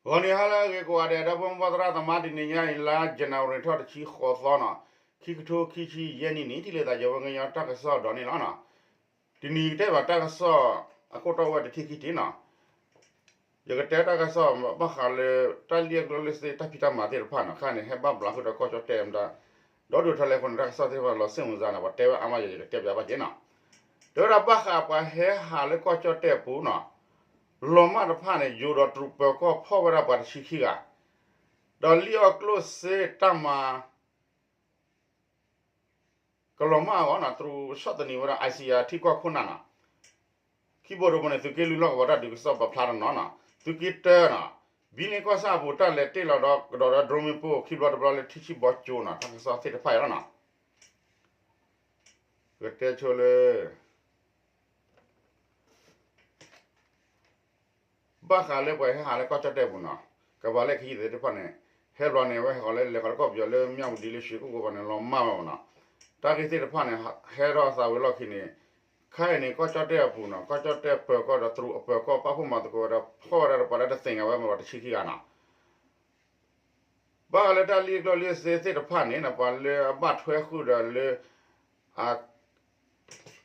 ဂီၤနံၤဟါလၢအဂ့ၤကိးဂၤဒဲး ဒီပုၢ်ဝဲၢ်သရၣ်သမါ တနံၤညါအံၤ လါ January ထီၣ်တဆံဃိးသီနီၤ, ခံကထိခံဆံယဲၢ်နံၣ်န့ၣ် ထံၣ်လိာ်သးယဝဲကညီတၢ်ကစီၣ်ဒီးန့ၣ်လီၤနီၤ. တနံၤတဲဘၣ်တၢ်ကစီၣ် အခိၣ်တီဝဲတထံၣ်ခံထံၣ်နီၤ. ယကတဲတၢ်ကစီၣ်ဘၣ်ဃးလၢ တၢ်လံၣ်အကျိၣ်လံၣ်စ့တၢ်ဖံးတၢ်မၤသ့ၣ်တဖၣ်နီၤ, ခဲအံၤန့ၣ် ဟဲဘၣ်ဘျးဃုာ်ဒီးကီၢ်ကၠီၣ်တဲၣ်မတၤ, ဒီးဒိၣ်ထီၣ်လဲၤဃိန့ၣ် တၢ်ကစီၣ်သ့ၣ်တဖၣ်လီၤစ့ၣ်မုာ်စါန့ၣ် ပှၤတဲဝဲအါမးယဲ ယကတဲပျးဘၣ်က့ၤနီၤ. တဲဝဲဒၣ်ဘၣ်ဃးပှၤဟဲဟးလၢကီၢ်ကၠီၣ်တဲၣ်အပူၤနီၤ, လီၤမၢ်တဖၣ်န့ၣ် ယိၤဒီးတရူးပၢၤကီၢ်ဖီၣ်ဝဲဒၣ်ပှၤတဆံခံဂၤ, ဒီးလံၣ်အီၣ်ကျိၣ်စ့တၢ်မၤ ကလီၤမၢ်အဂီၢ်နီၤ, တရူးဆီၣ်သနံးဝဲဒၣ် ICER ထံကီၢ်ခိၣ်နၢ်နီၤ. ခံဘိတဘိန့ၣ် သုးက့လွံၢ်လီၢ်ကဝီၤတၢ်ဒုးကစီၣ်ပာ်ဖျါတနီၤနီၤ, သုးက့တၢနီၤ, ဘံန့ၢ်ကီၢ်ဆၣ်အပူၤ တၢ်လဲၤတ့ၢ်လီၤဒီးကဒီးဒီး drone မ့ၣ်ပိၢ်ခံဘျီတဘျီလၢထံဆံၣ်ဘီကၠိနီၤ, တၢ်ကစီၣ်သ့ၣ်တဖၣ်အံၤလီၤနီၤ. ကတဲဆိလၢ ဘၣ်ဃးလၢပှၤဟဲဟးလၢကီၢ်ကၠီၣ်တဲၣ်ပူၤနီၤ, ကဘၣ်လဲၣ်ခ့ယုၢ်သ့ၣ်တဖၣ်န့ၣ်, ဟဲဘျီန့ၣ် အဝဲဟဲဃီၤလၢလဲၤဃီၤလၢကီၢ်ပယီၤလၢမၠၣ်ဝတံၤလၢရွှေကုက္ကိုပူၤန့ၣ် လီၤမၢ်ဝဲမနီၤ. တၢ်ဂ့ၢ်သ့ၣ်တဖၣ်န့ၣ် ဟဲထီၣ်သးဝံၤလီၢ်ခံန့ၣ်, ခဲအံၤန့ၣ် ကီၢ်ကၠီၣ်တဲၣ်အပူၤနီၤ, ကီၢ်ကၠီၣ်တဲၣ်ပၢၤကီၢ်ဒီးတရူးအပၢၤကီၢ်ပာ်ဖှိၣ်မၤသကိးဝဲဒီး ဖီၣ်ဝဲဒၣ်ဒီးပှၤလၢတသ့ၣ်ညါဝဲမ့ၢ်ပှၤတဆံခံဂၤနီၤ. ဘၣ်ဃးလၢတၢ်လံၣ်အကျိၣ်လံၣ်စ့သ့ၣ်တဖၣ်န့ၣ်နီၤ, ပှၤလၢအဘၣ်ထွဲဃုာ်ဒီးလၢ အ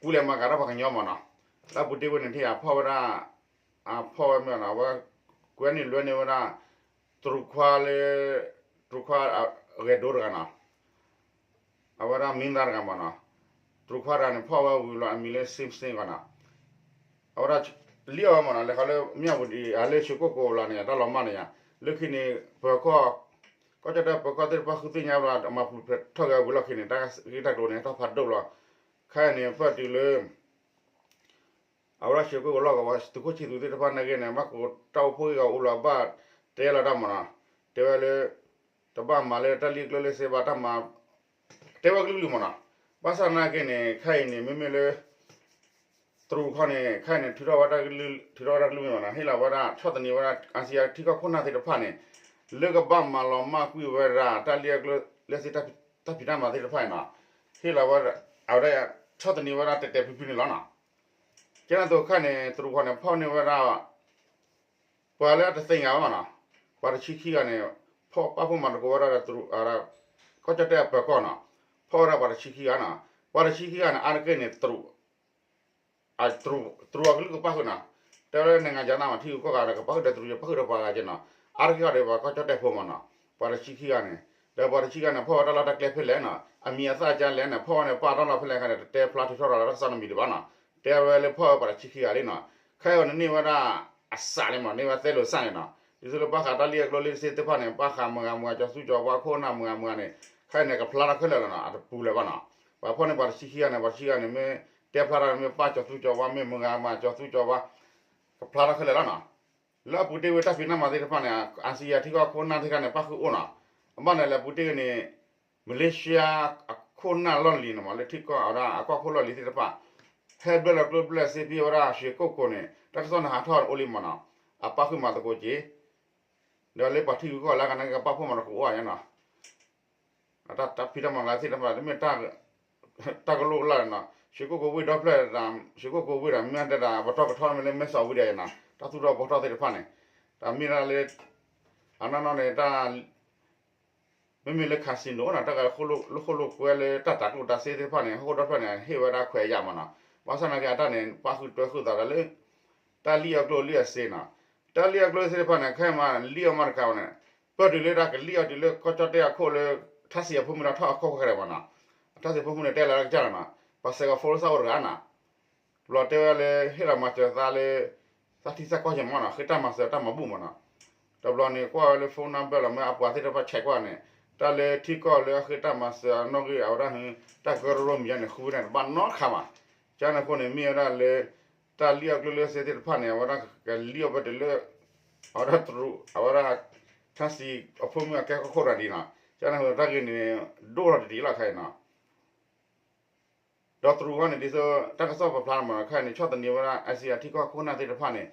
ကူလဲၤမၤကၤတၢ်ပှၤကညီမနီၤ, လၢအပူၤတ့ၢ်ဝဲန့ၣ်ထံၣ် အဖီၣ်ဝဲဒၣ်, အဖီၣ်ဝဲမ့ၢ်နီၤ, အဝဲ ကွဲန့ၢ်လွဲန့ၢ်ဝဲဒၣ် တရူးခွါလၢ, တရူးခွါဂဲၤဒိတဂၤနီၤ, အဝဲဒၣ်မံသးတဂၤမနီၤ, တရူးခွါတဂၤန့ၣ် ဖီၣ်ဝဲဝံၤလီၤ အမံၤလၢ Simpson ဂီၤနီၤ, အဝဲဒၣ် လံၣ်အီၣ်ဝဲမနီၤ, လဲၤဃီၤလၢမၠၣ်ဝတံၤ အလၢရွှေကုက္ကိုလီၤန့ၣ် တၢ်လီၤမၢ်န့ၣ်ယါ, လၢခံန့ၣ် ပၢၤကီၢ်, ကီၢ်ကၠီၣ်တဲၣ်ပၢၤကီၢ်သ့ၣ်တဖၣ်ဃုသ့ၣ်ညါဝဲဒၣ် မၤပူၤဖျဲးထီၣ်က့ၤဝဲဝံၤလီၢ်ခံန့ၣ် တၢ်ဂ့ၢ်တၢ်ကျိၤန့ၣ် ဟဲထီၣ်ဖးဒိၣ်လီၤ. ခဲအံၤန့ၣ် ပၢၢ်တုၤလၢ အဝဲဒၣ်ရွှေကုက္ကိုလီၢ်ကဝီၤ သုးခိၣ်ဆံသူးသ့ၣ်တဖၣ်နာ်က့န့ၣ် ဘၣ်ကိးတၢ်အိၣ်ဖှိၣ်ဂ့ၢ်ဂီၤအိၣ်လီၤ ဘၣ်တဲလီၤတၢ်မနီၤ, တဲဝဲလၢ တဘၣ်မၤလၢတၢ်လံၣ်အကျိၣ်လံၣ်စ့ဘၣ်တၢ်မၤ, တဲဝဲကလုာ်ကလုာ်မနီၤ. ဘၣ်ဆၣ်နာ်က့န့ၣ် ခဲအံၤန့ၣ် မ့မ့ၢ်လၢ တရူးခီန့ၣ် ခဲအံၤန့ၣ် ထုးထီၣ်ဝဲတၢ်ကလုာ်, ထုးထီၣ်ဝဲတၢ်ကလုာ်မ့ၢ်မနီၤ, ဟ့ၣ်လီၤဝဲဒၣ် ဆီၣ်သနံးဝဲဒၣ် ICER ထံကီၢ်ခိၣ်နၢ်သ့ၣ်တဖၣ်န့ၣ် လၢကဘၣ်မၤလီၤမၢ်ကွံာ်ဝဲဒၣ် တၢ်လံၣ်အကျိၣ်လံၣ်စ့ တၢ်ဖံးတၢ်မၤသ့ၣ်တဖၣ်န့ၣ်နီၤ, ဟ့ၣ်လီၤဝဲ, အဝဲဒၣ် ဆီၣ်သနံးဝဲဒၣ်တဲာ်တဲာ်ဖျုးဖျုးန့ၣ်လီၤနီၤ. ကဲန့ၣ်အသိးခဲအံၤန့ၣ် တရူးခီန့ၣ် ဖီၣ်န့ၢ်ဝဲဒၣ် ပှၤလၢအတသ့ၣ်ညါဘၣ်မနီၤ, ပှၤတဆံခံဂၤန့ၣ် ဖီၣ်ပာ်ဖှိၣ်မၤသကိးဝဲဒၣ်ဒီး ကီၢ်ကၠီၣ်တဲၣ်အပၢၤကီၢ်နီၤ, ဖီၣ်ဝဲဒၣ်ပှၤတဆံခံဂၤနီၤ. ပှၤတဆံခံဂၤန့ၣ် အါတက့ၢ်န့ၣ် တရူး တရူးအကလုၢ်ကပၣ်ဃုာ်နီၤ, တဲဝဲလၢ နိုင်ငံခြားသား မး ထံဂုၤကီၢ်ဂၤဒီး ကပၣ်ဃုာ်ဒီးတရူး ယပၣ်ဃုာ်ဒီးပှၤဂၤက့နီၤ, အါတက့ၢ်အီၤဒီး ပှၤကီၢ်ကၠီၣ်တဲၣ်ဖိမနီၤ, ပှၤတဆံခံဂၤန့ၣ်, ဒီးပှၤတဆံခံဂၤန့ၣ် ဖီၣ်ဝဲတၢ်လီၢ်တၢ်ကျဲဖဲလဲၣ်နီၤ, အမံၤအသၣ်ကလဲၣ်န့ၣ် ဖီၣ်ဝဲန့ၣ် ပာ်တၢ်လီၢ်ဖဲလဲၣ်ခါန့ၣ် တတဲဖျါထုးထီၣ်လီၤတၢ်ကစီၣ်နီတမံၤဒံးဘၣ်နီၤ, တဲဝဲလၢဖီၣ်ဝဲပှၤတဆံခံဂၤလံနီၤ, ခဲအံၤန့ၣ်န့ၢ်ဝဲဒၣ် အစးန့ၣ်မနီၤ, န့ၢ်ဝဲသဲလိာ်စၢ်န့ၣ်နီၤ, ဒ်သိးလၢဘၣ်ဃးတၢ်လံၣ်အကျိၣ်လံၣ်စ့သ့ၣ်တဖၣ်န့ၣ် ဘၣ်ဃးမုၢ်ဂၤမုၢ်ဂၤ ကၠီၤသူကၠီၤဝါ ခိၣ်နၢ်မုၢ်ဂၤမုၢ်ဂၤန့ၣ် ခဲအံၤန့ၣ် ကဖျါထီၣ်ခဲလၢာ်လီၤနီၤ, အတပူၤလၢၤဘၣ်နီၤ. ပှၤဖီၣ်န့ၢ်ပှၤတဆံခံဂၤန့ၣ် ပှၤတဆံခံဂၤန့ၣ် မ့ၢ်တဲဖျါထီၣ်န့ၣ် မ့ၢ်ပၢ်ကၠီၤသူကၠီၤဝါ မ့ၢ်မုၢ်ဂၤမုၢ်ဂၤ ကၠီၤသူကၠီၤဝါ, ကဖျါထီၣ်ခဲလၢာ်လီၤနီၤ. လၢအပူၤတ့ၢ်ဝဲတၢ်ဖံးတၢ်မၤသ့ၣ်တဖၣ်န့ၣ် ICER ထံကီၢ်ခိၣ်နၢ်သ့ၣ်တဖၣ်န့ၣ် ပၣ်ဃုာ်အိၣ်နီၤ, အဘၣ်န့ၣ်လၢအပူၤတ့ၢ်ဝဲန့ၣ် မလ့ၡါအခိၣ်နၢ်လီၢ်လံၤန့ၣ်မး လၢထံကီၢ်အဝဲဒၣ်အကီၢ်ခိၣ်လီၢ်လံၤသ့ၣ်တဖၣ် ဟဲဘျဲၣ်လီၤကျိဘျဲၣ်စ့ဖဲအဝဲဒၣ် ရွှေကုက္ကိုန့ၣ် တၢ်ကစီၣ်န့ၣ်ဟးထီၣ်အိၣ်လံမးနီၤ, အပၣ်ဃုာ်မၤသကိးက့ၤ ဒီးလၢပှၤထံဂုၤကီၢ်ဂၤလၢကန့ၣ် ကပၣ်ဖှိၣ်မၤသကိးအိၣ်ဧါနီၤ, တၢ်ဖံးတၢ်မၤသ့ၣ်တဖၣ် တမ့ၢ် တၢ်ကလိၣ်ကလၢ်နီၤ, ရွှေကုက္ကိုဝ့ၢ်ဒီဖျၢၣ်, ရွှေကုက္ကိုဝ့ၢ်ဒီး မ့ၢ်တဲဒၣ် ပတီၢ်ကထီမ့ၢ်လၢမဲၢ်ဆီးဝံၤဒီးနီၤ, တၢ်သူၣ်ထီၣ်ပီၢ်ထီၣ်သ့ၣ်တဖၣ်န့ၣ်, တၢ်မ့ၢ်ဒၣ်လၢ အနီၢ်နီၢ်န့ၣ် တၢ် မ့မ့ၢ်လၢ casino နီၤ, တၢ်ဂၤလၢဃိၣ်လိာ်ကွဲလၢတၢ်တၤကျိၣ်တၤစ့သ့ၣ်တဖၣ်န့ၣ် ဟီၣ်ခိၣ်ဒီဖျၢၣ်န့ၣ် ဟ့ၣ်ဝဲဒၣ်ခွဲးယာ်မးနီၤ, ဘၣ်ဆၣ်သနာ်က့အတၢ်န့ၣ် ပၣ်ဃုာ်တွဲဃုာ်သးဒီးလၢ တၢ်လံၣ်အကျိၣ်လံၣ်အစ့နီၤ, တၢ်လံၣ်အကျိၣ်စ့သ့ၣ်တဖၣ်န့ၣ် ခဲအံၤမးလံၣ်အီၣ်မးတကးဘၣ်န့ၣ်, ပၢၢ်တုၤလၢတၢ်ကလံၣ်အီၣ်တုၤလၢကီၢ်ကၠီၣ်တဲၣ်အခိၣ်လၢ ထၣ်စံးအဖိမုၣ်ဒီးထီၣ်အခိၣ်ဃဲဒီးမးနီၤ, ထၣ်စံးအဖိမုၣ်န့ၣ် တဲလၢကစၢ်လီၤနီၤ, ပှၤစဲးကီးဖိလၢစၢ်အိၣ်တဂၤနီၤ တဘျီတဲဝဲလၢ ဟ့ၣ်လီၤမၤစၢၤသးလၢ သးထံသးကီၢ်က့မးနီၤ, ဃ့တၢ်မၤစၢၤတၢ်မၤဘူၣ်မးနီၤ, တဘျီန့ၣ် ကွၢ်ဝဲလၢ phone number လီၤ မ့ၢ်အပှၤသ့ၣ်တဖၣ် check ကွၢ်န့ၣ်, တၢ်လၢထံကီၢ်လၢအဃ့တၢ်မၤစၢၤအနီၣ်ဂံၢ် အဝဲဒၣ် တၢ်ကရၢကရိမံၤညါန့ၣ် ဃုဝဲန့ၣ် တဘၣ်နီတခါဘၣ်, ကန့ၣ်အဃိန့ၣ် မ့ၢ်ဝဲဒၣ်လၢ တၢ်လံၣ်အီၣ်ကျိၣ်လံၣ်အစ့သ့ၣ်တဖၣ်န့ၣ် အဝဲဒၣ်ကလံၣ်အီၣ်ဘၣ်တုၤလၢ အဝဲဒၣ်တရူး အဝဲဒၣ် ထၣ်စံးအဖိမုၣ်အကဲခိၣ်ခိၣ်တဂၤဒ်နီၤ, ကန့ၣ်အဃိတၢ်ဂ့ၢ်န့ၣ် ဒိၣ်ထီၣ်တဒ်လီၤခဲအံၤနီၤ ဒီးတရူးအဂီၢ်န့ၣ် ဒ်သိးတၢ်ကစီၣ်ပာ်ဖျါမးနီၤ ခဲအံၤန့ၣ် ဆီၣ်သနံးဝဲဒၣ် ICER ထံကီၢ်ခိၣ်နၢ်သ့ၣ်တဖၣ်န့ၣ်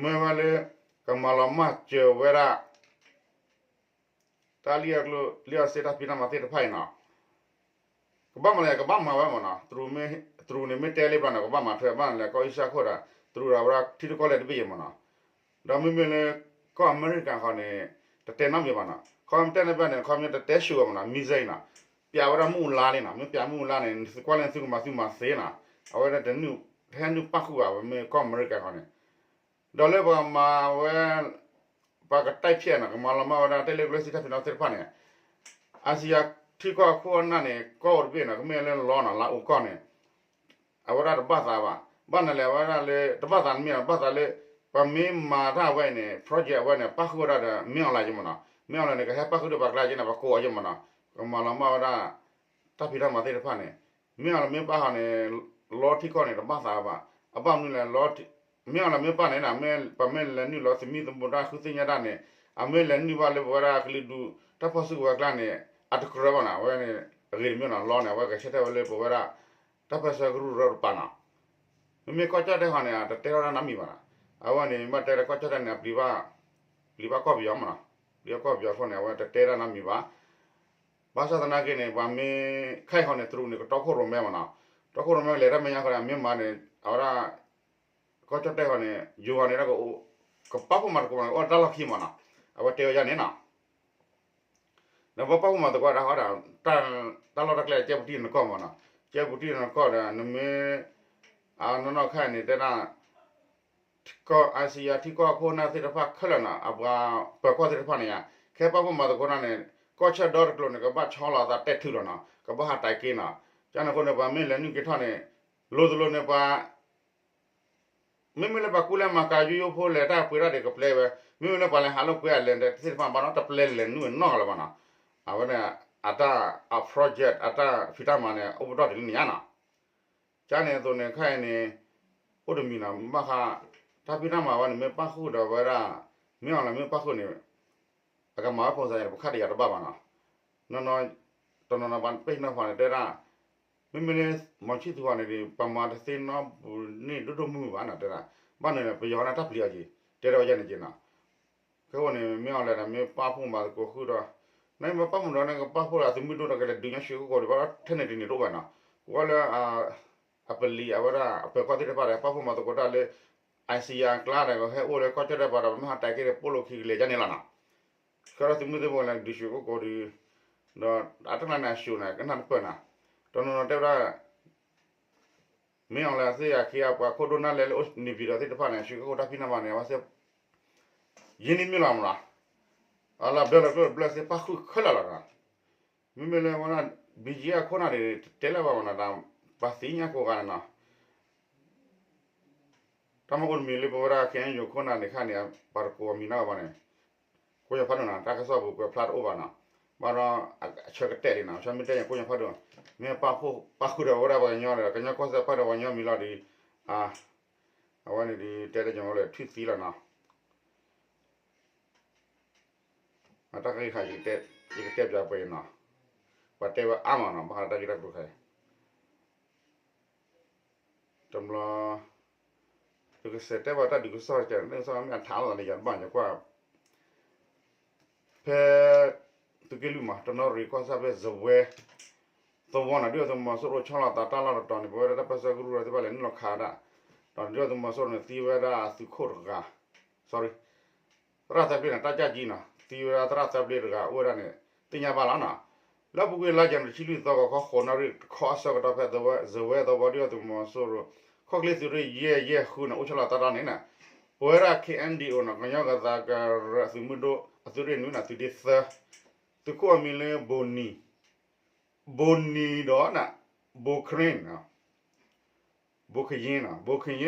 မ့ၢ်ဝဲလၢ ကမၤလီၤမၢ်စၢၤဝဲဒၣ် တၢ်လံၣ်အီၣ်ကျိၣ်လံၣ်အီၣ်စ့တၢ်ဖံးတၢ်မၤသ့ၣ်တဖၣ်အံၤနီၤ, ကဘၣ်မၤလၢ ကဘၣ်မၤဝဲမးနီၤ, တရူးန့ၣ်မ့ၢ်တဲလံဘျီန့ၣ် ကဘၣ်မၤထွဲဘၣ်န့ၣ်လဲၣ် ကီၢ်အံၣ်စၢ်ခိၣ်ဒီး တရူးဒီးဝဲဒၣ်ထံတကီၢ်လဲၣ်တဘ့ၣ်ယဲၢ်မးနီၤ, ဒီးမ့မ့ၢ်လၢ ကီၢ်အမဲရကၤဃီန့ၣ် တတဲနီတမံၤဘၣ်နီၤ, ခီမ့ၢ်တဲန့ၣ်ဘၣ်န့ၣ် ခီမ့ၢ်တတဲဆူၣ်အီၤမနီၤ မံစဲအံၤနီၤ, ပျးဝဲဒၣ်မ့ၣ်အူလါလံနီၤ, မ့ၢ်ပျးမ့ၣ်အူလါန့ၣ် နသုကွၢ်လၢနသုကမၤသုမၤသ့နီၤ, အဝဲဒၣ်တနုာ် တဟဲနုာ်ပၣ်ဃုာ်ဘၣ် ပမ့ၢ်ကီၢ်အမဲရကၤဃီန့ၣ်, ဒီးလၢပှၤမၤဝဲ ပှၤကတိုက်ဖျက်နီၤ ကမၤလီၤမၢ်ဝဲဒၣ် တဲလၢကျဲစံးတၢ်ဖံးနီၣ်သ့ၣ်တဖၣ်န့ၣ် အါစံယါထံကီၢ်အခိၣ်အနၢ်န့ၣ် ကီၢ်အိၣ်တဘ့ၣ်နီၤ ကမ့ၢ်လၢလီနီၤ လါအိၤကီၢ်န့ၣ် အဝဲဒၣ်တဘၣ်သးဘၣ်, ဘၣ်နၤလဲၣ် အဝဲဒၣ်လၢ တဘၣ်သးနမ့ၢ် ဘၣ်သးလၢ ပှၤမ့ၢ်မၤတၢ်အဝဲအံၤန့ၣ် project အဝဲန့ၣ် ပၣ်ဃုာ်ဝဲဒၣ်ဒီး မ့ၢ်အီၤလၢယမနီၤ, မ့ၢ်အီၤလၢန့ၣ် ကဟဲပၣ်ဃုာ်ဒီးပှၤကျါယဲန့ၣ် ပှၤကိးအီၤယမနီၤ, ကမၤလီၤမၢ်ဝဲဒၣ် တၢ်ဖံးတၢ်မၤသ့ၣ်တဖၣ်န့ၣ်, မ့ၢ်အီၤလၢမ့ၢ်ပၣ်ဃုာ်န့ၣ် လီထံကီၢ်န့ၣ် တဘၣ်သးဘၣ်, အဘၣ်မနုၤလဲၣ် မ့ၢ်အီၤလၢမ့ၢ်ပၣ်န့ၣ် ပမ့ၢ်လဲၤနုာ်လီၤသမံသမိးတၢ်ဃုသ့ၣ်ညါတၢ်န့ၣ်, အမ့ၢ်လဲၤနုာ်ဘၣ်လၢပဝဲဒၣ်ကလုာ်ဒူၣ် တၢ်ဖီၣ်စုကဝဲၤကျါန့ၣ် အတကြၢးဘၣ်နီၤ, အဝဲန့ၣ် အဂ့ၤတမံၤနီၤ လီန့ၣ် အဝဲဂဲၤဆၢထၢၣ်ဝဲလၢပဝဲဒၣ် တၢ်ပၢဆှၢကရူၢ်ကရၢတပၤနီၤ, မ့မ့ၢ်ကီၢ်ကၠီၣ်တဲၣ်ဃီန့ၣ် တတဲထီၣ်တၢ်နီတမံၤဘၣ်နီၤ, အဝဲန့ၣ် ဘၣ်တဲလၢကီၢ်ကၠီၣ်တဲၣ်န့ၣ် အပျံၤဘၣ် ပျံၤဘၣ်ကီၢ်ပယီၤမနီၤ, ပျံၤဘၣ်ကီၢ်ပယီၤအဃိန့ၣ် အဝဲတတဲတၢ်နီတမံၤဘၣ် ဘၣ်ဆၣ်သနာ်က့န့ၣ် ပှၤမ့ၢ်ခဲအံၤဃီန့ၣ် တရူးန့ၣ် ကတီခိၣ်ရိၣ်မဲမနီၤ, တီခိၣ်ရိၣ်မဲလဲၤတၢ်မဲာ်ညါဃီန့ၣ် အမ့ၢ်မၤန့ၣ် အဝဲဒၣ် ကီၢ်ကၠီၣ်တဲၣ်ဃီန့ၣ် ယိၤဂၤန့ၣ်ဒၣ်ကအိၣ် ကပာ်ဖှိၣ်မၤသကိးမနီၤ အိၣ်တၢ်လီၢ်ခံမနီၤ, အဝဲတဲဝဲဒ်န့ၣ်နီၤ, ဒီးပှၤပာ်ဖှိၣ်မၤသကိးတၢ်ဃီဒီး တၢ်လီၢ်တၢ်ကျဲကဲပူၤတံၢ်နကီၢ်မနီၤ, ကဲပူၤတံၢ်နကီၢ်ဒီး နမ့ၢ် အနီၢ်နီၢ်ခဲအံၤန့ၣ် တဲဒၣ် ကီၢ် ICR ထံကီၢ်အခိၣ်အနၢ်သ့ၣ်တဖၣ်ခဲလၢာ်နီၤ အပှၤပၢၤကီၢ်သ့ၣ်တဖၣ်န့ၣ်ယါ ကဟဲပာ်ဖှိၣ်မၤသကိးတၢ်န့ၣ် ကီၢ်ဆၢဒီတကျိၤန့ၣ် ကဘၣ်ဆီလီၤအသးတဲာ်ထုးလီၤနီၤ ကဘၣ်ဟးတဲာ်က့ၤနီၤ, ကန့ၣ်အဃိန့ၣ် ပှၤမ့ၢ်လဲၤနုာ်က့ၤထီၣ်န့ၣ် လိၤတလိၤန့ၣ်ပှၤ မ့မ့ၢ်လၢပှၤကူလဲၤမၤကၤယိယိဖိလဲၤတၢ်ပှ့ၤတၢ်ဒံးကပျဲဝဲ, မ့မ့ၢ်လၢပှၤလဲၤဟးလိာ်ကွဲအလဲၤသ့ၣ်တဖၣ်ဘၣ်နီၤ တပျဲလဲၤနုာ်နီၢ်ကလီၤဘၣ်နီၤ, အဝဲန့ၣ် အတၢ် အ project အတၢ်ဖံးတၢ်မၤန့ၣ် အိၣ်ပတီၢ်တုၤလၢန့ၣ်ညါနီၤ ကန့ၣ်အသိးန့ၣ် ခဲအံၤန့ၣ် အိၣ်တမံၤနီၤ ဘၣ်ဃး တၢ်ဖံးတၢ်မၤဝဲန့ၣ် မ့ၢ်ပၣ်ဃုာ်ဒီးဝဲဒၣ် မ့ၢ်အီၤလၢမ့ၢ်ပၣ်ဃုာ်န့ၣ် အကမၤဝဲဖိစါန့ၣ် ပခါတယၤတဘၣ်ဘၣ်နီၤ, နီၤနီၤ တနီၤနီၤပှၤပ့ၢ်နီၢ်ဖီန့ၣ် တဲဒၣ် မ့မ့ၢ်လၢ မီၤဆံၣ်သူဂီၢ်န့ၣ်ဒီး ပမၤတသ့နီတပူၤန့ၣ်ဒိၣ်ဒိၣ်မုၢ်မုၢ်ဘၣ်နီၤ တဲဒၣ် ဘၣ်န့ၣ် ပယီၤန့ၣ်တၢ်ပျံၤအီၤက့ၤ တဲဒၣ်ဝဲယဲန့ၣ်က့ၤနီၤ ခဲအံၤန့ၣ် မ့ၢ်အီၤလဲၣ်ဒီး မ့ၢ်ပၣ်ဖှိၣ်မၤသကိးဃုာ်ဒီး နမ့ၢ်ပၣ်ဖှိၣ်မၤဒီး နကပၣ်ဖှိၣ်ဒီးသုးမုၢ်ဒိၣ်ဒီး ကလဲၤဒုးညါရွှေကုက္ကိုဒီး ဘၣ်ထဲန့ၣ်တန့ၢ်တအိၣ်ဘၣ်နီၤ, ကွၢ်လၢ အပလံၤအဝဲဒၣ် အပၢၤကီၢ်သ့ၣ်တဖၣ်ဒီး ပၣ်ဖှိၣ်မၤသကိးတၢ်လၢ ICR အကျါဒီး ကဟဲအိၣ်လၢကီၢ်ကၠီၣ်တဲၣ်ပၤဒီး ပမ့ၢ်ဟးတဲာ်က့ၤဒီး ပိၣ်လိာ်ခံကလဲၤကန့ၣ်လီၤနီၤ, ဆှၢဒီးသုးမုၢ်သ့ၣ်ဖိလဲၤဒုးရွှေကုက္ကိုဒီး ဒီးအတၢ်ကျါန့ၣ်အရှုံးန့ၣ် ကနၣ်တပၢၢ်နီၤ, တနီၤနီၤတဲဝဲဒၣ် မ့ၢ်အီၤလၢအသ့ၣ်အခံအပှၤခိၣ်ဒိၣ်နၢ်လဲလၢအိၣ်န့ၣ်ပၠံၤဒီးသ့ၣ်တဖၣ်န့ၣ် ရွှေကုက္ကိုတၢ်ဖံးတၢ်မၤန့ၣ် အဝဲသ့ၣ် ယံာ်န့ၢ်မ့ၢ်လီၤမနီၤ, အလီၤဘျၢလီၤကျိၣ်တဘျၢသ့ၣ်ပၣ်ဃုာ်ခဲလၢာ်လီၤနီၤ, မ့မ့ၢ်လၢဝဲဒၣ် BGF အခိၣ်နၢ်ဒီး တတဲလၢၤဘၣ်မနီၤ တၢ်ပှၤသ့ၣ်ညါကိးဂၤန့ၣ်နီၤ တၢ်မ့ၢ်အိၣ်တမံၤလၢပဝဲဒၣ် KNU ခိၣ်နၢ်န့ၣ်ခါန့ၣ် ပှၤတကိးအမံၤနီတဂၤဘၣ်န့ၣ်, ကိးညါဖးဒိၣ်နီၤ တၢ်ကစီၣ်ပူၤကွဲးဖျါတအိၣ်ဘၣ်နီၤ, ဘၣ်ဒီး အဆၢကတဲာ်လံနီၤ ဆၢမ့ၢ်တဲညါကိးညါဖးဒိၣ်, မ့ၢ်ပာ်ဖှိၣ်ပၣ်ဃုာ်ဒီးဝဲဒၣ်ပှၤကညီဒီး ကညီကီၢ်စဲၣ်ပၣ်ဒီးပှၤကညီမံၤလီၤဒီး, အဝဲန့ၣ်ဒီး တဲတၢ်ကညီလၢထွံၣ်သံလီၤနီၤ အတၢ်ကရၢခါ ယကတဲပၠးပှဲၤနီၤ, ပှၤတဲဝဲအါမးနီၤ ဘၣ်ဃးတၢ်ဂ့ၢ်တၢ်ကျိၤခါအံၤ, တဘျီ ယကစံးတဲဘၣ်တၢ်ဒုးကစီၣ်တက့ၢ် တၢ်ဒုးကစီၣ်မ့ၢ်အထါလီၤသးန့ၣ် ယတဘၣ်ယကွၢ် ဖဲ သုးက့လွံၢ်မး တနီသရံၣ်ကီၢ်ဆၣ်ဖဲစဝဲ သဝီနီၤ ဒုၣ်ဒါသုးမီၤစိရိၤဆီလီၤသးတၢ်လီၢ်တတီၤန့ၣ် ပဝဲဒၣ်တၢ်ပၢဆှၢကရူၢ်သ့ၣ်တဖၣ်လဲၤနုာ်လီၤခးဝဲဒၣ်, ဒီးဒုၣ်ဒါသုးမီၤစိရိၤန့ၣ် သံဝဲဒၣ်အသုးခိၣ်တဂၤ, sorry သရၣ်သၢပျ့ၣ်န့ၣ် တၢ်ကၢ်ကံနီၤ သံဝဲဒၣ်သရၣ်သၢပျ့ၣ်တဂၤအိၣ်ဝဲဒၣ်န့ၣ် သ့ၣ်ညါဘၣ်လီၤနီၤ, လၢအပူၤကွံာ်လါယနူၤအါရံၤ တဆံလွံၢ်သီ ဂီၤခီဃိးနၣ်ရံၣ်တခီအဆၢကတီၢ် ဖဲစဝဲသဝီ ဒုၣ်ဒါသုးမီၤစိရိၤ ခီၣ်ချ့သုးရ့ၣ်ယဲၢ်ယဲၢ်ဃုန့ၣ် အိၣ်ဆီလီၤသးတၢ်န့ၣ်နီၤ, ပဝဲဒၣ် KNDO နီၤ ကညီကသးကရၢသုးမုၢ်ဒိၣ်အသုးရ့ၣ်နွံနီၤ သုးဒ့သၢ, သုးခိၣ်အမံၤလၢ ဘိနံၤ, ဘိနံၤဒီး ဘိခရ့ၣ် ဘိခယ့နီၤ ဘိခယ့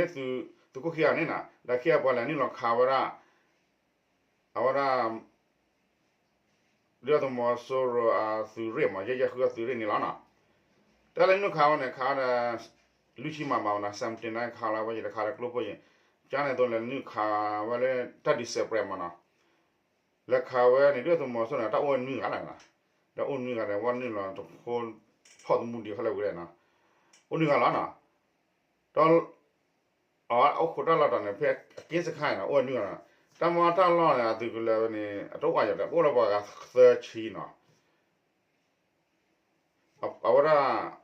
သုးခိၣ်ခံဂၤန့ၣ်နီၤ ဒီးခံဂၤပှၤလဲၤနုာ်လီၤခးဝဲဒၣ် အဝဲဒၣ် ဒုၣ်ဒါသုးမီၤစိရိၤအသုးရ့ၣ်မး ယဲၢ်ယဲၢ်ဃုအသုးရ့ၣ်န့ၣ်လီၤနီၤ, တၢ်လဲၤနုာ်ခးဝဲန့ၣ် ခးဒီး လွံၢ်ဆံမးမးနီၤ စဲးမတ့ၢ်န့ၣ် ခးလီၤဝဲယတခးဒီးကျိဖိယ့ၤ, ကန့ၣ်အသိးလဲၤနုာ်ခးဝဲလၢတၢ်ဒုးစဲးပြဲး မးနီၤ, လဲၤခးဝဲန့ၣ် ဒုၣ်ဒါသုးမီၤစိရိၤန့ၣ် တၢ်အိၣ်ဝဲနွံဂၤလီၤနီၤ, ဒီးအိၣ်နွံဂၤဒီး ဝဲနုာ်လီၤတဖိ ဖီၣ်သမူဒံးခဲလၢာ်ဝံၤဒီးနီၤ, အိၣ်နွံဂၤလီၤနီၤ, ဒီး အအိၣ်ခိးတၢ်လီၢ်တတီၤန့ၣ် ဖဲအက့စခါန့ၣ်နီၤ အိၣ်ဝဲနွံဂၤနီၤ, တၢ်မ့ၢ်တၢ်လီၢ်န့ၣ် အသုးကလၢၤန့ၣ် အတအိၣ်အါယၤဒီး အိၣ်လၢပှၤဂၤသၢဆံနီၤ အဝဲဒၣ်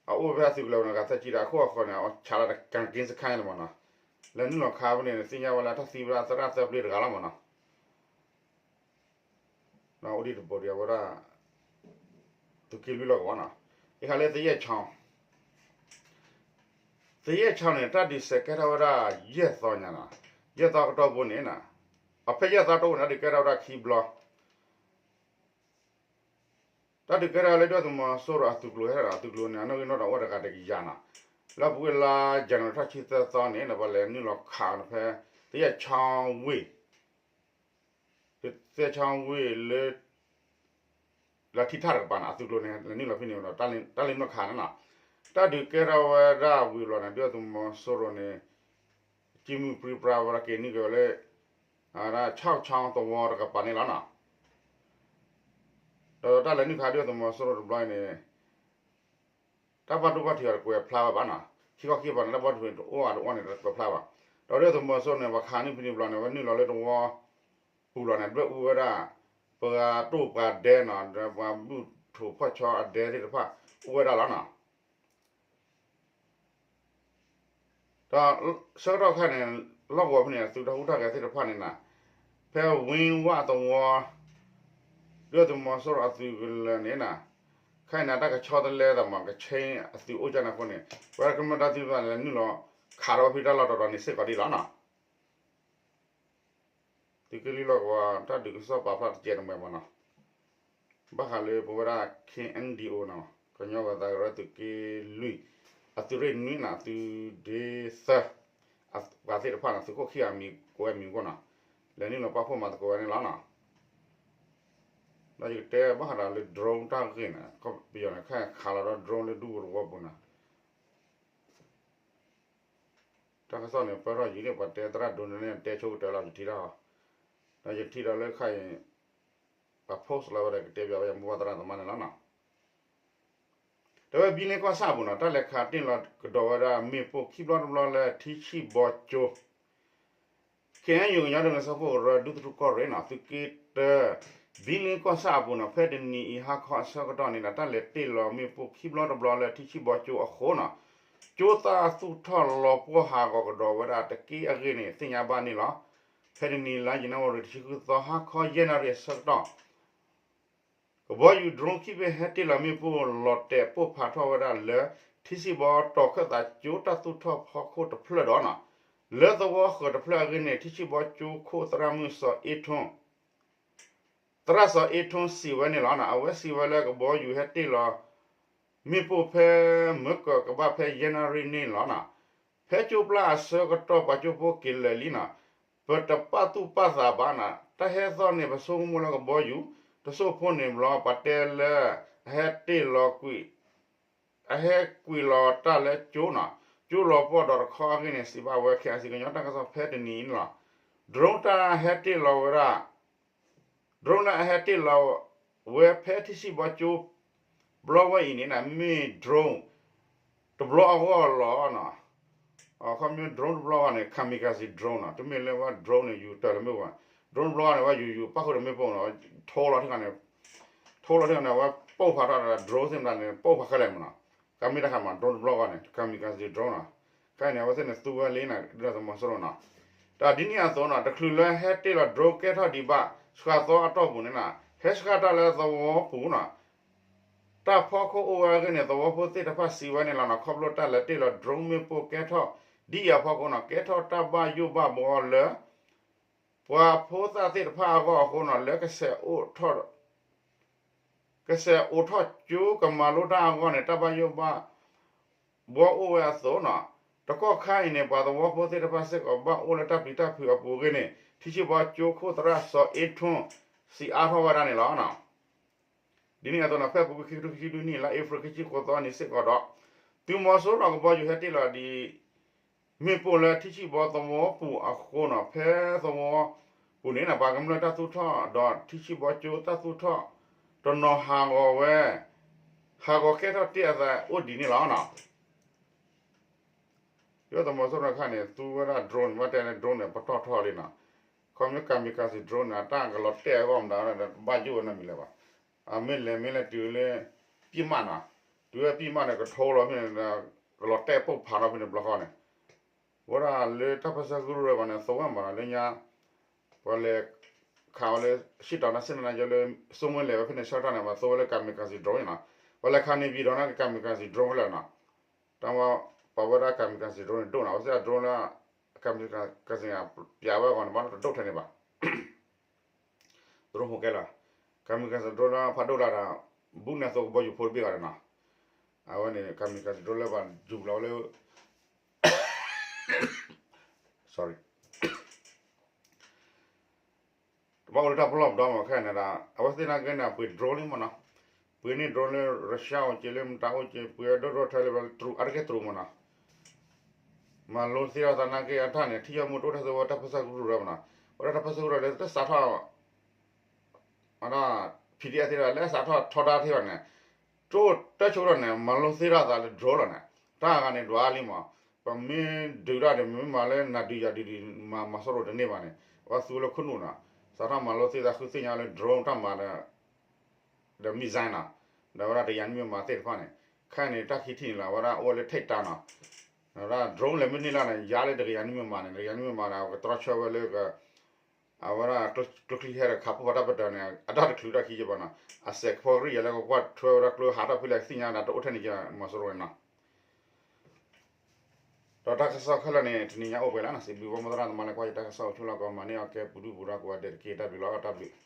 အအိၣ်ဖဲအသုးကလၢၤန့ၣ် ဂၤသၢဆံဒီး အခိၣ်အဃီန့ၣ် အဝဲဆးလီၤတက့ၢ်စခါန့ၣ်လီၤမးနီၤ, လဲၤနုာ်လီၤခးဖဲန့ၣ် သ့ၣ်ညါဝဲလၢတၢ်သံဝဲဒၣ်သရၣ်သၢပျ့တဂၤလီၤမးနီၤ. အိၣ်ဒံးတဘိဒီးအဝဲဒၣ် သုးက့လွံၢ်လီၢ်ကဝီၤနီၤ. အံၤခါလၢသယဲၢ်ချီ သယဲၢ်ချီန့ၣ် တၢ်ဒုးစဲးကဲထီၣ်ဝဲဒၣ် ယဲၢ်သီညါနီၤ. ယဲၢ်သီကတီၢ်ပူၤန့ၣ် အဖဲယဲၢ်သီတီၢ်ပူၤန့ၣ် တၢ်ဒုးကဲထီၣ်ဝဲဒၣ်ခံဘျီ တၢ်ဒုးကဲထီၣ်လၢဒုၣ်ဒါသုးမီၤစိရိၤအသုးကျိၤဟဲဒီး အသုးကျိၤန့ၣ် အနီၣ်ဂံၢ်နီၣ်ဒွးအိၣ်တဂၤတကယၤနီၤ. လၢအပူၤကွံာ်လါယနူၤထီၣ်ဆံသၢသီန့ၣ် ပှၤလဲၤနုာ်လီၤခးန့ၣ်ဖဲ သယဲၢ်ချီဝ့ၢ် သယဲၢ်ချီဝ့ၢ်လၢ လၢထံထၣ်တကပၤန့ၣ် အသုးကျိၤန့ၣ် လဲၤနုာ်လီၤဖဲန့ၣ်ဒီး တၢ်လဲၤနုာ်လီၤခးန့ၣ်နီၤ. တၢ်ဒုးကဲထီၣ်ဝဲဒၣ်ဝံၤဘျီန့ၣ် ဒုၣ်ဒါသုးမီၤစိရိၤန့ၣ် ကံမုၢ်ပြံပြါဝဲဒၣ်က့ၤနုာ်က့ၤဝဲလၢ ဆၣ်ခၠီတဝီတကပၤန့ၣ်လီၤနီၤ. ဒီးတၢ်လဲၤနုာ်ခးဒုၣ်ဒါသုးမီၤစိရိၤတဘျီအံၤန့ၣ် တၢ်ဘၣ်ဒိဘၣ်ထံးအီၤတကွဲးဖျါဝဲဘၣ်နီၤ. ခံခီခံကပၤန့ၣ် တၢ်ဘၣ်ဒိဘၣ်ထံးတအိၣ်အတအိၣ်န့ၣ် တကွဲးဖျါဘၣ်. ဒီးဒုၣ်ဒါသုးမီၤစိရိၤန့ၣ် ပှၤခးနုာ်ဖဲန့ၣ်ဘျီန့ၣ် ဝဲနုာ်လီၤလၢတဝီပူၤလီၤန့ၣ် ဒွဲၣ်အူဝဲဒၣ် ပှၤတိၢ်ပှၤဒဲနီၤ ဒီးပှၤဘူၣ်ထိၣ်ဖီၣ်ဆီအဒဲသ့ၣ်တဖၣ် အူဝဲဒၣ်လီၤနီၤ. ဒီးဆၢကတီၢ်ခါန့ၣ် လီၢ်ကဝီၤဖဲန့ၣ် သုးတၢ်ဟူးတၢ်ဂဲၤသ့ၣ်တဖၣ်န့ၣ်နီၤ ဖဲဝ့ၢ်ဝးတဝီ ဒုၣ်ဒါသုးမီၤစိရိၤအသုးကလၢၤန့ၣ်နီၤ ခဲအံၤန့ၣ် တၢ်ကဆီတလဲသးမး ကဆ့အသုးအိၣ်ကၢ်န့ၣ်အဃိန့ၣ် ပဝဲကမျၢၢ်တၢ်သံတဖၣ်န့ၣ် လဲၤနုာ်လီၤခးထီၣ်ဖဲတၢ်လီၢ်တတီၤန့ၣ်စ့ၢ်ကီးဒ်လီၤနီၤ. သုးက့လွံၢ်လီၢ်ကဝီၤ တၢ်ဒုးကစီၣ်ပာ်ဖျါတစဲးတမှဲၤမးနီၤ. ဘၣ်ဃးလၢပဝဲဒၣ် K N D O နီၤ ကညီဂီၤသးကရၢသုးက့လွံၢ် အသုးရ့ၣ်နွံနီၤ အသုးဒ့သၢ ပှၤသ့ၣ်တဖၣ်နီၤ သုးခိၣ်ခံဂၤအမံၤကိးဝဲမံၤအခိၣ်နီၤ လဲၤနုာ်လီၤပာ်ဖှိၣ်မၤသကိးဝဲန့ၣ်လီၤနီၤ. ဒီးယကတဲဘၣ်ဃးဒီးလၢ drone တၢ်ဂ့ၢ်န့ၣ် ပယီၤန့ၣ် ခဲခးလီၤဒီး drone လၢဒူသဝီပူၤန့ၣ် တၢ်ကစီၣ်န့ၣ် ပၢၢ်ထီၣ်ယံာ်န့ၣ် ပှၤတဲသရၣ်ဒိန့ၣ် တဲဆိကတၢၢ်လီၤ ယထံၣ်ထီၣ်, ဒီးယထံၣ်ဒီးလၢခါအံၤ ပှၤ post လီၤဝဲဒီး ကတဲပၠးဝဲယမိၢ်ပၢ်သရၣ်သမါန့ၣ်လီၤနီၤ. တဲဝဲဘံလ့ကီၢ်ဆၣ်အပူၤနီၤ တၢ်လဲၤခးတ့ၢ်လီၤကဒီးဝဲဒၣ်မ့ၣ်ပိၢ်ခံဘျီတဘျီလၢထံဆံၣ်ဘီကၠိ ခ့ၣ်အဲၣ်ယူၣ် ကညီဒီကလုာ်စၢဖှိၣ်ကရၢ ဒူသထူၣ်ကီၢ်ရ့ၣ်နီၤ သုးက့တၢ ဘံလ့ကီၢ်ဆၣ်အပူၤနီၤ ဖဲတနံၤအံၤဟါခီအဆၢကတီၢ်န့ၣ်ဒီး တၢ်လဲၤတ့ၢ်လီၤမ့ၣ်ပိၢ်ခံဘျီတဘျီလၢထံဆံၣ်ဘီကၠိအဃိနီၤ ကၠိသၣ်သူၣ်ထီၣ်လီၤပှီၢ်ဟးဂီၤကဒီးဝဲဒၣ်တက့ၢ်အဂ့ၢ်န့ၣ် သ့ၣ်ညါဘၣ်န့ၣ်လီၤ. ဖဲတနံၤလါယနူၤအါရံၤတဆံဃုသီ ဟါခီယဲၢ်နၣ်ရံၣ်အဆၢကတီၢ် ကဘီယူၤ drone ခံဘ့ၣ်ဟဲတ့ၢ်လီၤမ့ၣ်ပိၢ် လီၤတဲာ်ပိၢ်ဖးထီၣ်ဝဲဒၣ်လၢ ထံဆံၣ်ဘီတီၤခၢၣ်သးကၠိတၢ်သူၣ်ထီၣ်ဖီခိၣ်တဖျၢၣ်ဒီးနီၤ လၢသဝီဃၢၤတဖျၢၣ်အဂ့ၢ်န့ၣ် ထံဆံၣ်ဘီကၠိခိၣ်သရၣ်မုၣ်စီၤအ့ထိ သရၣ်စီၤအ့ထိစံးဝဲန့ၣ်လီၤ. အဝဲစံးဝဲလၢကဘီယူၤဟဲတ့ၢ်လီၤ မ့ၣ်ပိၢ်ဖဲ မၢကၢၤကဘၣ်ဖဲယဲၢ်နၣ်ရံၣ်န့ၣ်လီၤ. ဖဲကၠိပျၢ်အဆၢကတီၢ် ပှၤကၠိဖိက့ၤလၢာ်လံနီၤ ပတပာ်သူၣ်ပာ်သးဘၣ်နီၤ တၢ်ဟဲသီၣ်န့ၣ် ပဆိကမိၣ်လၢကဘီယူၤ တစိၢ်ဖိန့ၣ်ဘျီ ပှၤတဲလၢ အဟဲတ့ၢ်လီၤကွံာ် အဟဲကွံာ်လီၤတၢ်လၢကၠိနီၤ ကၠိလီၤပှီၢ်ဒီးတခီအဂ့ၢ်န့ၣ် စံးဘၣ်ဝဲ ခ့ၣ်အဲၣ်စံၣ် ကညီတၢ်ကစီၣ်ဖဲတနံၤအံၤန့ၣ်လီၤ. drone တၢ်ဟဲတ့ၢ်လီၤဝဲဒၣ် drone လၢအဟဲတ့ၢ်လီၤဝဲဖဲထံဆံၣ်ဘီကၠိ ဘျီဝဲအံၤန့ၣ် မ့ၢ် drone တဘျီအဂီၢ်လီၤ. အခီပညီ drone တဘျီအဂီၢ်န့ၣ် kamikaze drone နီၤ တမ့ၢ်လၢဝဲ drone န့ၣ် ယူၤတၢ်လၢမ့ၣ်ပိၢ်ဘၣ် drone တဘျီအဂီၢ်န့ၣ် ဝဲယူၤယူၤပၣ်ဃုာ်ဒီးမ့ၣ်ပိၢ်နီၤ ထိလီၤထံၣ်န့ၣ် ထိလီၤထံၣ်န့ၣ် အဝဲပိၢ်ဖးထီၣ်ဒီး drone သ့ၣ်မတၤန့ၣ် ပိၢ်ဖးခဲလၢာ်မးနီၤ ကမ့ၢ်တၢ်ခါမး drone တဘျီအဂီၢ်န့ၣ် kamikaze drone နီၤ ခဲအံၤန့ၣ် အဝဲသ့ၣ်န့ၣ်သူဝဲလံန့ၣ် ဒုၣ်ဒါသုးမီၤစိရိၤနီၤ တၢ်ဒ်န့ၣ်အသိးနီၤ တချုးလၢဟဲတ့ၢ်လီၤ drone ကဲထီၣ်ဒံးဘၣ် ဆှးသီအတီၢ်ပူၤန့ၣ်နီၤ ဟဲဆှၢတၢ်လၢသဝီပူၤနီၤ တၢ်ဖီခိၣ်အိၣ်ဝဲအဂ့ၢ်န့ၣ် သဝီဖိသ့ၣ်တဖၣ်စံးဝဲန့ၣ်လီၤနီၤ ခီဖျိတၢ်လဲၤတ့ၢ်လီၤ drone မ့ၣ်ပိၢ်ကဲထီၣ်ဒ်အံၤအဖီခိၣ်နီၤ ကဲထီၣ်တၢ်ဘၣ်ယိၣ်ဘၣ်ဘှီလၢ ပှၤဖိသၣ်သ့ၣ်တဖၣ်အဂီၢ်အဃိနီၤ လၢကစဲးအိးထီၣ် ကစဲးအိးထီၣ်ကၠိကမၤလိတၢ်အဂီၢ်န့ၣ် တၢ်ဘၣ်ယိၣ်ဘၣ်ဘှီအိၣ်ဝဲအသိးနီၤ တကီၢ်ခါအံၤန့ၣ် ပှၤသဝီဖိသ့ၣ်တဖၣ်စ့ၢ်ကီး ဘၣ်အိၣ်လၢတၢ်ပျံၤတၢ်ဖုးအပူၤအဂ့ၢ်န့ၣ် ထံဆံၣ်ဘီကၠိခိၣ်သရၣ်စီၤအ့ထွန်း စံးအါထီၣ်ဝဲဒၣ်န့ၣ်လီၤ. ဒ်န့ၣ်အသိးနီၤ ဖဲအပူၤကွံာ်ခံကထိခံဆံလွံၢ်နံၣ် လါအ့ဖြ့ၣ်ခံဆံဃိးသီနံၤစ့ၢ်ကီးဒီး သုးမီၤစိရိၤကဘီယူၤဟဲတ့ၢ်လီၤဒံး မ့ၣ်ပိၢ်လၢထံဆံၣ်ဘီသဝီပူၤအဃိနီၤ ဖဲသဝီပူၤန့ၣ် ပှၤကမျၢၢ်တၢ်သူၣ်ထီၣ်ဒီးထံဆံၣ်ဘီကၠိတၢ်သူၣ်ထီၣ် တနီၤဟးဂီၤဝဲ ဟးဂီၤကဲထီၣ်တ့ၢ်အသးအိၣ်ဒံးန့ၣ်လီၤ. ဒ်သုးမီၤစိရိၤတခါန့ၣ် သူဝဲဒၣ် drone ဘၣ်တဲလၢ drone န့ၣ် ပတီၢ်ထီလံနီၤ ခီဖျိ kamikaze drone န့ၣ် အတၢ်ကလီၤတဲာ်အဂီၢ်မတၤ ဘၣ်ယိၣ်ဝဲနီတမံၤလၢၤဘၣ် အမ့ၢ်လဲၤမ့ၢ်လဲၤတုၤလၢ ပံၣ်မၣ်နီၤ တုၤဝဲပံၣ်မၣ်န့ၣ် ကထိလီၤဖဲန့ၣ် ကလီၤတဲာ်ပိၢ်ဖးထီၣ်ဖဲန့ၣ်ဘျီဃီန့ၣ် ဝဲဒၣ်လၢတၢ်ပၢဆှၢကရူၢ်ရၢဘၣ်န့ၣ် သိဝဲမးနီၤ လၢညါ ပှၤလဲၤခးဝဲလၢ ရှံၣ်တီၤနၢ်စ့ၣ်နၢ်ယဲလၢ စိမွဲလဲၤဝဲဖဲန့ၣ် ဆၢကတီၢ်န့ၣ် ပှၤသိဝဲလၢ kamikaze drone န့ၣ်နီၤ. ပှၤလဲၤခးန့ၣ် ပံၤဒီးန့ၣ် kamikaze drone ဖဲလဲၣ်နီၤ. တၢ်ဝဲ ပှၤဝဲဒၣ် kamikaze drone န့ၣ်ဒိၣ်နီၤ အဝဲသ့ၣ်အ drone လၢ kamikaze ပျးဝဲအဂီၢ်န့ၣ် ဘၣ်တဒိၣ်ထဲန့ၣ်ဘၣ် drone ဟိကဲလီၤ. kamikaze drone လၢဖးဒိၣ်လၢဒီး ဘူးန့ၣ်အသိးကဘီယူၤဖိတဘ့ၣ်ဂၤန့ၣ်နီၤ. အဝဲန့ၣ် kamikaze drone လၢပှၤယူၤလီၤဝဲလၢ sorry တဘၣ်အိၣ်လၢတၢ်ပလီၢ်ပဒီမး ခဲန့ၣ်ဒီး အဝဲသ့ၣ်နာ်က့န့ၣ် ပှ့ၤ drone လံမးနီၤ. ပှ့ၤန့ၢ် drone လၢ Russia အိၣ်က့ၤ လၢမတၤအိၣ်က့ၤ ပှ့ၤဒိၣ်ဒိၣ်ထဲလၢ တရူး အါတက့ၢ်တရူးမးနီၤ. မၤလိသ့ဒီးသးနာ်က့အတၢ်န့ၣ် ထံၣ်ယီၢ်မူတအိၣ်တၢ်သဝီတၢ်ပၢဆှၢကရူၢ်ရၢမးနီၤ. ဝဲဒၣ်တၢ်ပၢဆှၢကရူၢ်ရၢလၢတစးထီၣ် ဝဲဒၣ် P D F သ့ၣ်တဖၣ်လၢအစးထီၣ်ထီဒါသ့ၣ်တဖၣ်န့ၣ် ကၠိတၢ်ဆိကတီၢ်န့ၣ် မၤလိသ့ထီၣ်သးလၢ drone လီၤန့ၣ် တၢ်ဂၤန့ၣ်ဒွးလံမး. ပမ့ၢ်ဒုးတၢ်ဒီး မ့ၢ်မၤလၢနၤဒုးယၤဒုးဒံး မၤမၤစိရိၤတန့ၢ်ဘၣ်န့ၣ် အဝဲသူလၢခိၣ်နူာ်နီၤ. စးထီၣ်မၤလိသ့သးဃုသ့ၣ်ညါလၢ drone တၢ်မၤဒီး ဒီး missile နီၤ, ဒီးဝဲဒၣ်တကယၤနွံမံမၤသ့ၣ်တဖၣ်န့ၣ် ခဲအံၤန့ၣ် တၢ်ခံထံၣ်န့ၣ်လီၤ. အဝဲဒၣ်အိၣ်ဝဲလၢ ထိပ်တန်း နီၤ, ဒီးဝဲဒၣ် drone လဲၤမ့ၢ်န့ၢ်လၢန့ၣ် ယါလၢတကယၤနွံမံမၤန့ၣ် တကယၤနွံမံမၤဒီး အဝဲကတြီဆၢဝဲလၢ အဝဲဒၣ် ကျိချံဟဲဒီးခးဖှိၣ်ဖးတၢ်ပတၢၢ်န့ၣ် အတၢ်တချုးတၢ်ခံယဘၣ်နီၤ, အစဲးကဖီကရံၣ်ယၤလၢကကွၢ်ထွဲဝဲဒၣ်ကျိဟးထီၣ်ဖဲလဲၣ်ကသ့ၣ်ညါဒီးတအိၣ်ထဲန့ၣ်ကမၤစိရိၤန့ၣ်နီၤ. ဒီးတၢ်ကစီၣ်ခဲလၢာ်န့ၣ် တနံၤညါအိၣ်ပှဲၤလံနီၤ, စံးဘျုးဘၣ်မိၢ်သရၣ်သမါလၢကွၢ်ယတၢ်ကစီၣ်အိၣ်ဆူၣ်လီၤကီး မၤန့ၢ်အီၤကဲပူၤဒုၣ်ပူၤဒါကိးဂၤဒဲးတက့ၢ်. တၢ်ဘျုးလီၤ, တၢ်ဘျုး.